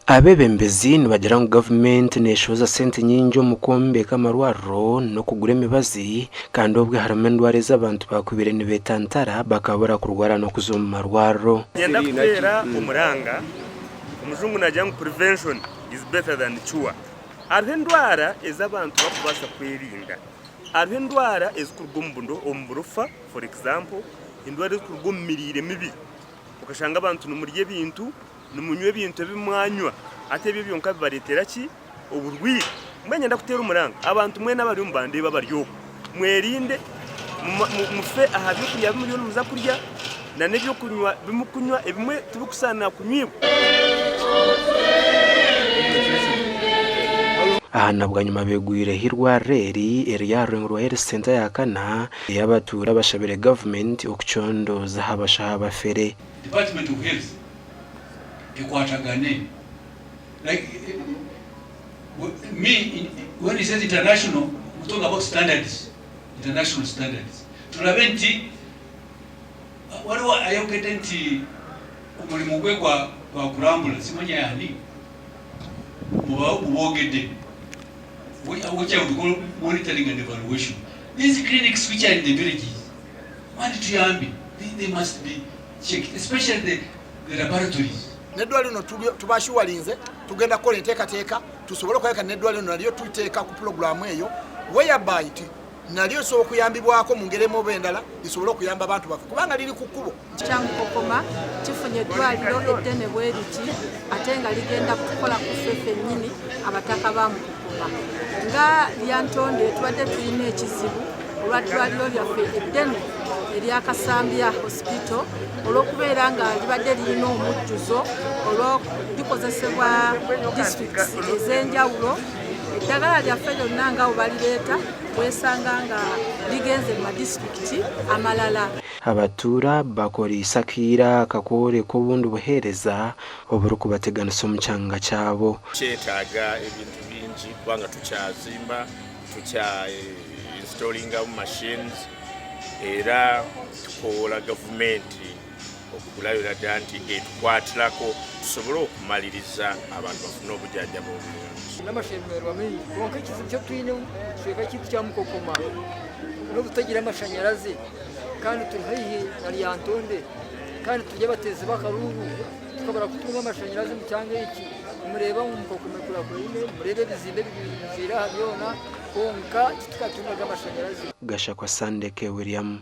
Abeebembezi nibagira ngu gavumenti neeshohoza sente nyingi omu kwombeka amarwariro n'okugura emibazi kandi obwo harimu endwara ezi abantu baakubaire nibeetantara bakabura kurwara n'okuza omu marwariro. Niinyenda kuteera omuranga, omujungu naagira ngu prevention is better than cure. Hariho endwara ezi abantu barikubaasa kwerinda. Hariho endwara ezikuruga omu burofa for example, endwara ezikuruga omu miriire mibi. Okashanga abantu nimurya ebintu, nimunywa ebintu ebi mwanywa hati ebyo byonka bibareetera ki? Oburwaire. Mbwenu niinyenda kuteera omuranga abantu mwena abariyo nibandeeba abari okwo, mwerinde, mufe aha by'okurya bi muriyo nimuza kurya n'eby'okunywa bi murikunywa ebimwe tibirikusaanira kunywibwa. Aha na bwanyima beegwireho eirwariro eri eriri aha rurengo rwa Health Centre ya kana ei abatuura bashabire gavumenti okucondooza aha bashaho abafere. Department of Health ekwatagane like me when he says international we talk about standards international standards turabe nti waliwo ayogedde nti omulimu gwe gwa gwakurambula simanya yani mubogedde which I would call monitoring and evaluation these clinics which are in the villages mani tuyambe they, they must be checked especially the, the laboratories. N'eddwaliro lino tubashuwalinze tugenda kukola enteekateeka tusobole okulabika n'eddwaliro lino nalyo tuliteeka ku pulogulaamu eyo whereby nti nalyo lisobola okuyambibwako mu ngeri emu oba endala lisobole okuyamba abantu baffe kubanga liri ku kkubo. Kya Mukokoma kifunye eddwaliro eddene bwe liti ate nga ligenda kukola ku ffe ffennyini abataka ba Mukokoma. Nga Lyantonde tubadde tulina ekizibu olwa ddwaliro lyaffe eddene erya Kasambya Hospital olw'okubeera nga libadde lirina omujjuzo olw'likozesebwa disitulikiti ez'enjawulo eddagala lyaffe lyonna nga bwe balireeta weesanga nga ligenze mu madisitulikiti amalala. Abatuura bakoreise akaire aka kworeka obundi buheereza oburikubateganisa omu kyanga kyabo. Kyetaaga ebintu bingi kubanga tukyazimba, tukya installingamu machines era tukowoola gavumenti okulabira ddala nti etukwatirako tusobole okumaliriza abantu bafune obujanjabi obulungi. N'amashemererwa maingi kwonka ekizibu eki twine omu kicweka kyaitu kya Mukokoma n'obutagira amashanyarazi kandi turi haihi na Lyantonde kandi turi abateezi b'akaruuru tukabura kutunga amashanyarazi omu kyanga eki nimureeba ngu Mukokoma ekuraakuraine nimureeba ebizimbe ebijwire aha byona kwonka titukatungaga amashanyarazi. Gashakwa Sandeke William.